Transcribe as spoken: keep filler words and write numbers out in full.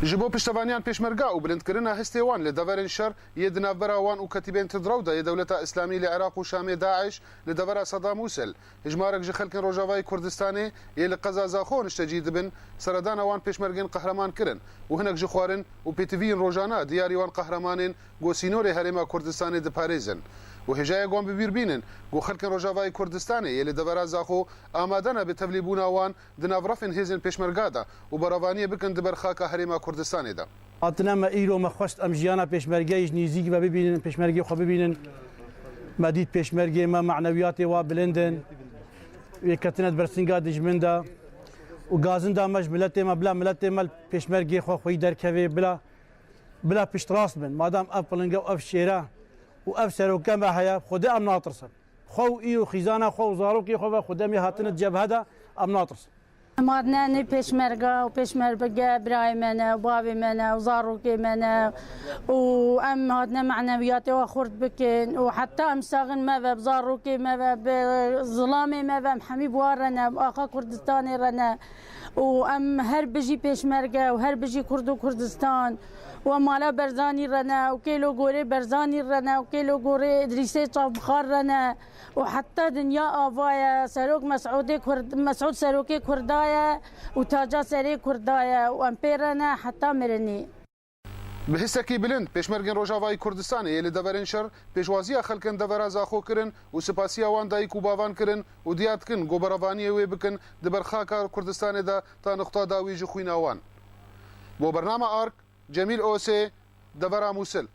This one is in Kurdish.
Ji bo piştevaniyan pêşmerga û bilindkirina hestê wan li deverên şer yê di navbera wan û ketîbên Tidrew de yê Dewleta Îslamî li Iraq û Şamê, DAIŞ, li devera Sedda Mûsil, hijmarek ji xelkên Rojavayê Kurdistanê yê li qeza Zaxo niştecî dibin, seredana wan pêşmergên qehreman kirin û hinek ji xwarin û pêtiviyên rojana diyarî wan qehremanên ku sînorê Herêma Kurdistanê diparêzin û hêjayek wan bi bîr bînin ku xelkên Rojavayê Kurdistanê yê li devera Zaxo amade ne bi tevlîbûna wan di nav refên hêzên pêşmerga de û berevaniyê bikin di ber xaka Herêma Kurdistanê de. Hatine me îro me xwest em jiyana pêşmergeyê ji nîzîk ve bibînin, pêşmergê xwe bibînin. Me dît pêşmergê me manewiyatê wa bilind in. Wê ketine di ber singa dijmin de. Û gazin da me ji miletê me, bila miletê me li pêşmergê xwe xweyî derkeve, bila, bila piştrast bin. Madem ev pilinge û ev şêre û ev seroke me heye, Xwedê em natirsin. Xwe û î û xîzana xwe û zarokê xwe ve Xwedê em ê hatine di cebhe de, em natirsin. Em hatine nê pêşmerga û pêşmerge birayê me ne û bavê me ne û zarokê me ne û em hatine manewiyatê wa xurt bikin û heta em saxin me ve, bi zarokê me ve, bi zilamê me ve, em hemî bi wan re ne, bi axa Kurdistanê re ne û em her bijî pêşmerge û her bijî Kurd û Kurdistan û em mala Berzanî re ne û kêlo gorê Berzanî re ne û kêlo gorê Îdrîsê Çavbixar re ne. û heta dinya ava ye. Serok Mesûdê Kurd, Mesûd serokê Kurda ye û taca serê Kurda ye û em pê re ne heta mirinî. Bi histekî bilind, pêşmergên Rojavayê Kurdistanê yê li deverên şer pêşwaziya xelkên devera Zaxo kirin û sipasiya wan dayik û bavan kirin û diya dikin ku berevaniyê wê bikin di ber xaka Kurdistanê de ta nuqta dawî ji xwîna wan. Bo bernama Ark, Cemîl Osê, devera Mûsil.